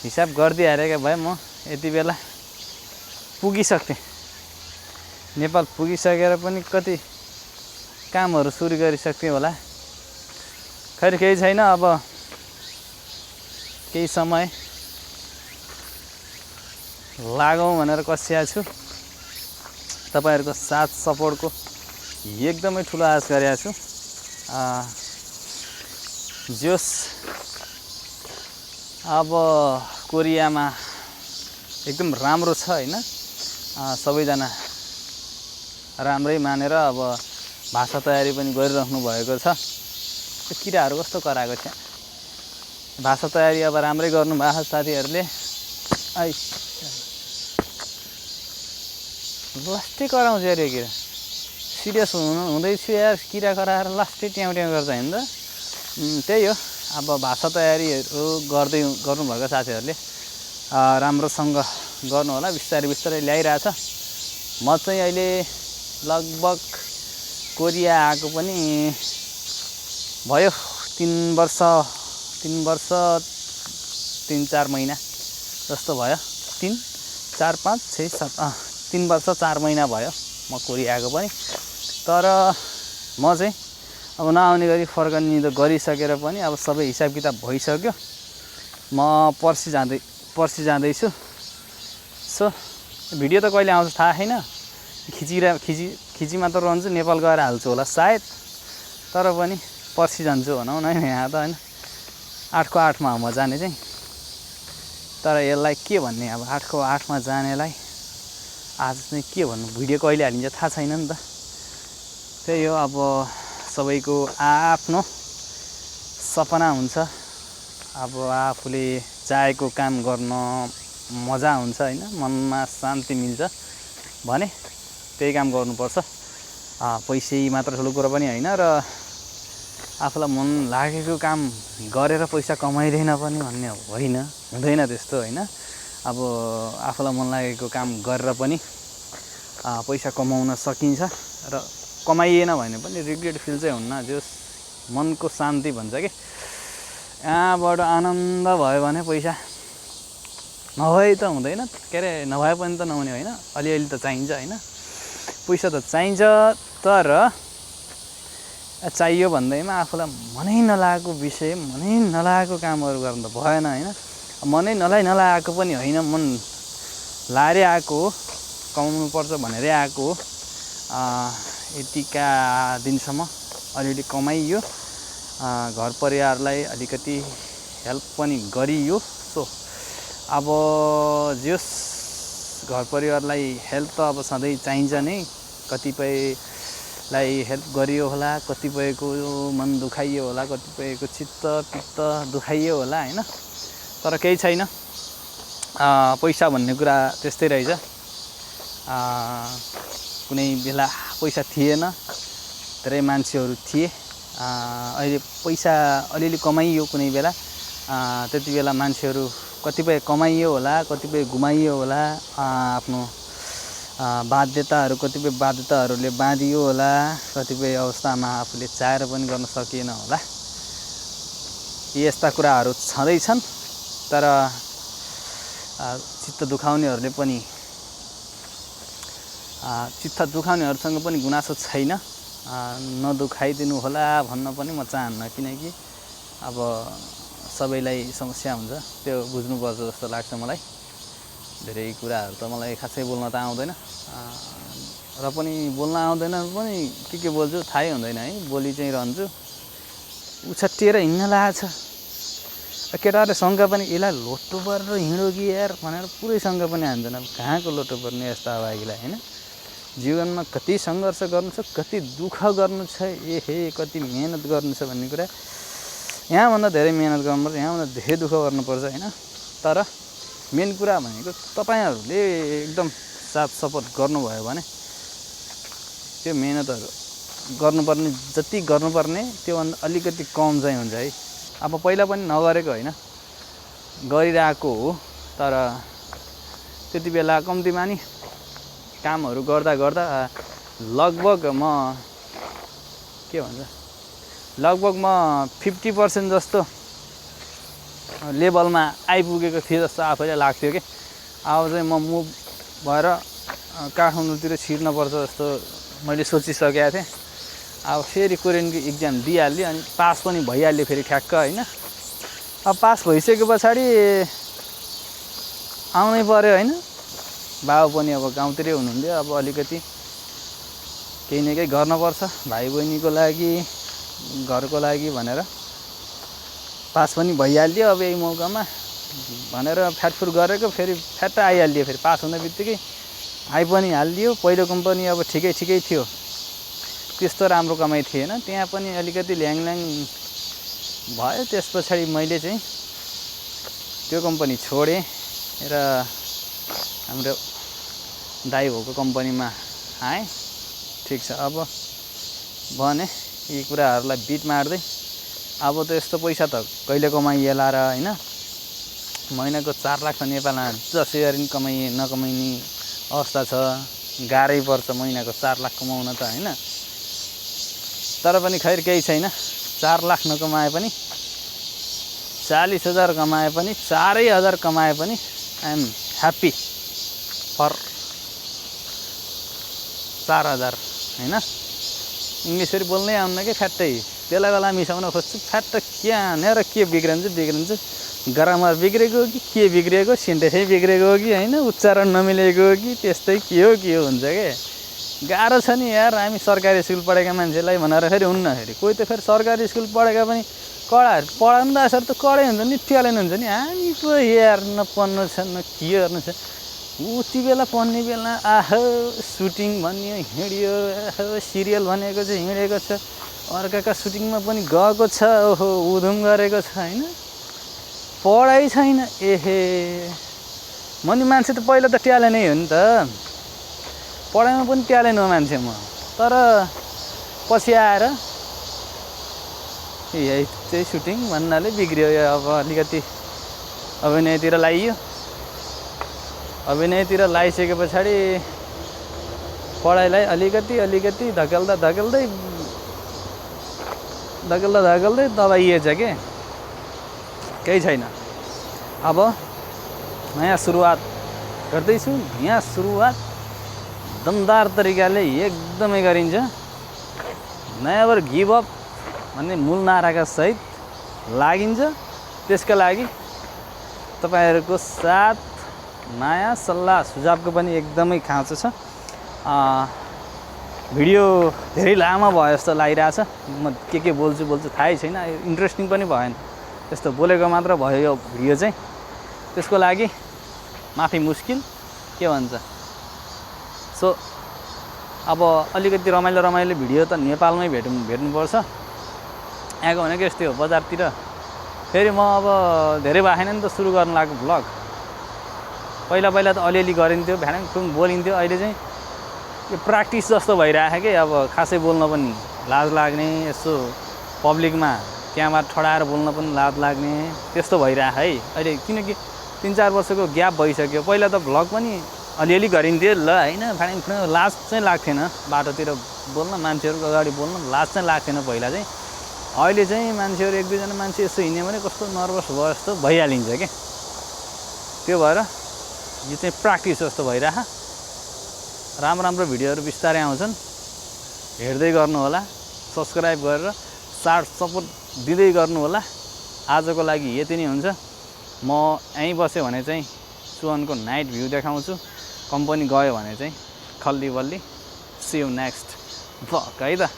हिसाब गरिदिइहालेको भए म यति बेला पुगिसक्थेँ। नेपाल पुगिसकेर पनि कति कामहरू सुरु गरिसक्थेँ होला। खैर केही छैन, अब केही समय लागौँ भनेर कसिया छु। तपाईहरुको साथ सपोर्टको एकदमै ठुलो आश गरेको छु। जोस अब कोरियामा एकदम राम्रो छ हैन। सबैजना राम्रै मानेर अब भाषा तयारी पनि गरिराख्नु भएको छ। त्यो किराहरू कस्तो कराएको छ। भाषा तयारी अब राम्रै गर्नु भएको साथीहरूले। ai लास्टै कराउँछ यार यो किरा। सिरियस हुँदैछु यार, किरा कराएर लास्टै ट्याउ ट्याउ गर्छ हैन त। त्यही हो, अब भाषा तयारीहरू गर्नुभएको साथीहरूले राम्रोसँग गर्नु होला। बिस्तारै बिस्तारै ल्याइरहेछ। म चाहिँ अहिले लगभग कोरिया आएको पनि भयो 3 वर्ष 3-4 महिना जस्तो भयो। 3 4 5 6 7 3 वर्ष 4 महिना भयो म कोरिया आएको पनि। तर म चाहिँ अब नआउने गरी फर्कने त गरिसकेर पनि अब सबै हिसाब किताब भइसक्यो। म पर्सि जाँदैछु। सो भिडियो त कहिले आउँछ थाहा छैन। खिची मात्र रहन्छु। नेपाल गएर हाल्छु होला सायद, तर पनि पर्सि जान्छु भनौँ न। यहाँ त हैन 8 को 8 मा म जाने चाहिँ। तर यसलाई के भन्ने, अब 8 को 8 मा जानेलाई आज चाहिँ के भन्नु, भिडियो कहिले हालिन्छ थाहा छैन नि त। त्यही हो, अब सबैको आफ्नो सपना हुन्छ। अब आफूले चाहेको काम गर्न मजा हुन्छ हैन, मनमा शान्ति मिल्छ भने त्यही काम गर्नुपर्छ। पैसै मात्र ठुलो कुरा पनि हैन र आफूलाई मन लागेको काम गरेर पैसा कमाइदैन पनि भन्ने होइन, हुँदैन त्यस्तो हैन। अब आफूलाई मन लागेको काम गरेर पनि पैसा कमाउन सकिन्छ र कमाइएन भने पनि रिग्रेट फिल चाहिँ हुन्न। जो मनको शान्ति भन्छ कि, यहाँबाट आनन्द भयो भने पैसा नभए त हुँदैन। के अरे नभए पनि त नहुने होइन, अलिअलि त चाहिन्छ होइन। पैसा त चाहिन्छ, तर चाहियो भन्दैमा आफूलाई मनै नलागेको विषय, मनै नलागेको कामहरू गर्नु त भएन होइन। मनै नलागेको पनि होइन, मन लाएर आएको हो, कमाउनुपर्छ भनेरै आएको हो। यतिका दिनसम्म अलिअलि कमाइयो, घर परिवारलाई अलिकति हेल्प पनि गरियो। सो अब जस घर परिवारलाई हेल्प त अब सधैँ चाहिन्छ नै। कतिपयलाई हेल्प गरियो होला, कतिपयको मन दुखाइयो होला, कतिपयको चित्त पित्त दुखाइयो होला हैन। तर केही छैन, पैसा भन्ने कुरा त्यस्तै रहेछ। कुनै बेला पैसा थिएन, धेरै मान्छेहरू थिए। अहिले पैसा अलिअलि कमाइयो कुनै बेला, त्यति बेला मान्छेहरू कतिपय कमाइयो होला, कतिपय गुमाइयो होला। आफ्नो कतिपय बाध्यताहरूले बाँधियो होला, कतिपय अवस्थामा आफूले चाहेर पनि गर्न सकिएन होला। यस्ता कुराहरू छँदैछन्। तर चित्त दुखाउनेहरूसँग पनि गुनासो छैन। नदुखाइदिनु होला भन्न पनि म चाहन्न, किनकि अब सबैलाई समस्या हुन्छ, त्यो बुझ्नुपर्छ जस्तो लाग्छ मलाई। धेरै कुराहरू त मलाई खासै बोल्न त आउँदैन, र पनि बोल्न आउँदैन पनि के बोल्छु थाहै हुँदैन है। बोली चाहिँ रहन्छु। उछट्टिएर हिँड्न लागेछ केटाहरूले शङ्का पनि, यसलाई लोटो परेर हिँडो कि यार भनेर पुरै शङ्का पनि हान्छन्। अब कहाँको लोटो पर्ने यस्तो अभागीलाई होइन। जीवनमा कति सङ्घर्ष गर्नु छ, कति दुःख गर्नु छ, कति मेहनत गर्नु छ भन्ने कुरा। यहाँभन्दा धेरै मेहनत गर्नुपर्छ, यहाँभन्दा धेरै दुःख गर्नुपर्छ होइन। तर मेन कुरा भनेको तपाईहरुले एकदम साथ सपोर्ट गर्नुभयो भने त्यो मेहनतहरू गर्नुपर्ने जति गर्नुपर्ने त्योभन्दा अलिकति कम चाहिँ हुन्छ है। अब पहिला पनि नगरेको होइन, गरिरहेको हो। तर त्यति बेला कम्तीमा नि कामहरू गर्दा गर्दा लगभग म 50% जस्तो लेभलमा आइपुगेको थिएँ जस्तो आफैलाई लाग्थ्यो कि अब चाहिँ म मुभ भएर काठमाडौँतिर छिर्नुपर्छ जस्तो मैले सोचिसकेको थिएँ। अब फेरि कोरियनको इक्जाम दिइहाल्यो अनि पास पनि भइहाल्यो फेरि ठ्याक्क होइन। अब पास भइसके पछाडि आउनै पर्यो होइन। बाबु पनि अब गाउँतिरै हुनुहुन्थ्यो, अब अलिकति केही न केही गर्नुपर्छ भाइ बहिनीको लागि घरको लागि भनेर पास पनि भइहाल्यो। अब यही मौकामा भनेर फ्याटफुट गरेको फेरि फ्याट्ट आइहाल्यो। फेरि पास हुने बित्तिकै आइ पनि हालिदियो। पहिलो कम्पनी अब ठिकै थियो, त्यस्तो राम्रो कमाइ थिएन, त्यहाँ पनि अलिकति ल्याङल्याङ भयो। त्यस पछाडि मैले चाहिँ त्यो कम्पनी छोडेँ र हाम्रो दाइ भएको कम्पनीमा आएँ। ठिक छ, अब भने यी कुराहरूलाई बिट मार्दै अब त यस्तो पैसा त कहिले कमाइएला र होइन। महिनाको 4 लाख त नेपालमा जसै गरी नकमाइने अवस्था छ। गाह्रै पर्छ महिनाको 4 लाख कमाउन त होइन। तर पनि खैर केही छैन, 4 लाख नकमाए पनि 40,000 कमाए पनि 4,000 कमाए पनि आई एम ह्याप्पी फर 4,000 होइन। इङ्ग्लिसहरू बोल्नै आउन्न कि फ्याट्टै बेला बेला मिसाउन खोज्छु। फ्याट्ट कहाँनिर के बिग्रन्छ ग्रामर बिग्रेको कि के बिग्रेको, सिन्टेक्सै बिग्रेको हो कि होइन, उच्चारण नमिलेको हो कि त्यस्तै के हो हुन्छ के। गाह्रो छ नि यार, हामी सरकारी स्कुल पढेका मान्छेलाई भनेर फेरि हुन्न। फेरि कोही त फेरि सरकारी स्कुल पढेका पनि पढाउनु त त कडै हुन्छ नि, ट्यालेन्ट हुन्छ नि। हामी पो यार न पढ्नु छ न के गर्नु छ। उति बेला पढ्ने बेला आहो सुटिङ भन्यो हिँड्यो, आहो सिरियल भनेको चाहिँ हिँडेको छ, अर्काका सुटिङमा पनि गएको छ, ओहो उधुम गरेको छ होइन। पढाइ छैन एहे। मनी मान्छे त पहिला त ट्यालेन्टै हो नि त, पढाइमा पनि ट्यालेन्ट हो मान्छे म। तर पछि आएर यही चाहिँ सुटिङ भन्नाले बिग्रियो। अब अलिकति अभिनयतिर लागियो। अभिनयतिर लागिसके पछाडि पढाइलाई अलिकति धकेल्दै दबाइएछ के। केही छैन, अब नयाँ सुरुवात गर्दैछु। यहाँ सुरुवात दमदार तरिकाले एकदमै गरिन्छ। नेभर गिभ अप भन्ने मूल नाराका सहित लागिन्छ। त्यसका लागि तपाईँहरूको साथ, नयाँ सल्लाह सुझावको पनि एकदमै खाँचो छ। भिडियो धेरै लामो भयो जस्तो लागिरहेछ। म के बोल्छु थाहै छैन, इन्ट्रेस्टिङ पनि भएन, त्यस्तो बोलेको मात्र भयो यो भिडियो चाहिँ। त्यसको लागि माफी मुस्किल, के भन्छ। सो अब अलिकति रमाइलो भिडियो त नेपालमै भेट्नुपर्छ। यहाँको भनेको यस्तै हो बजारतिर। फेरि म अब धेरै भएन नि त सुरु गर्न लागेको भ्लग। पहिला त अलिअलि गरिन्थ्यो, भ्याडङफुङ बोलिन्थ्यो। अहिले चाहिँ यो प्र्याक्टिस जस्तो भइरहेको कि अब खासै बोल्न पनि लाज लाग्ने, यसो पब्लिकमा त्यहाँबाट ठडाएर बोल्न पनि लाज लाग्ने, त्यस्तो भइरहेको है अहिले। किनकि 3-4 वर्षको ग्याप भइसक्यो। पहिला त भ्लग पनि अलिअलि गरिन्थ्यो ल होइन, भ्याडङफुङ लाज चाहिँ लाग्थेन। बाटोतिर बोल्न, मान्छेहरूको अगाडि बोल्न लाज चाहिँ लाग्थेन पहिला चाहिँ। अहिले चाहिँ मान्छेहरू 1-2 जना मान्छे यसो हिँड्यो भने कस्तो नर्भस भयो जस्तो भइहालिन्छ क्या। त्यो भएर यो चाहिँ प्र्याक्टिस जस्तो भइरह। राम्रो भिडियोहरू बिस्तारै आउँछन्, हेर्दै गर्नु होला, सब्सक्राइब गरेर साथ सपोर्ट दिँदै गर्नु होला। आजको लागि यति नै हुन्छ। म यहीँ बस्यो भने चाहिँ सुवनको नाइट भ्यू देखाउँछु, कम्पनी गयो भने चाहिँ खल्ली बल्ली। सी यू नेक्स्ट भ्लग है त।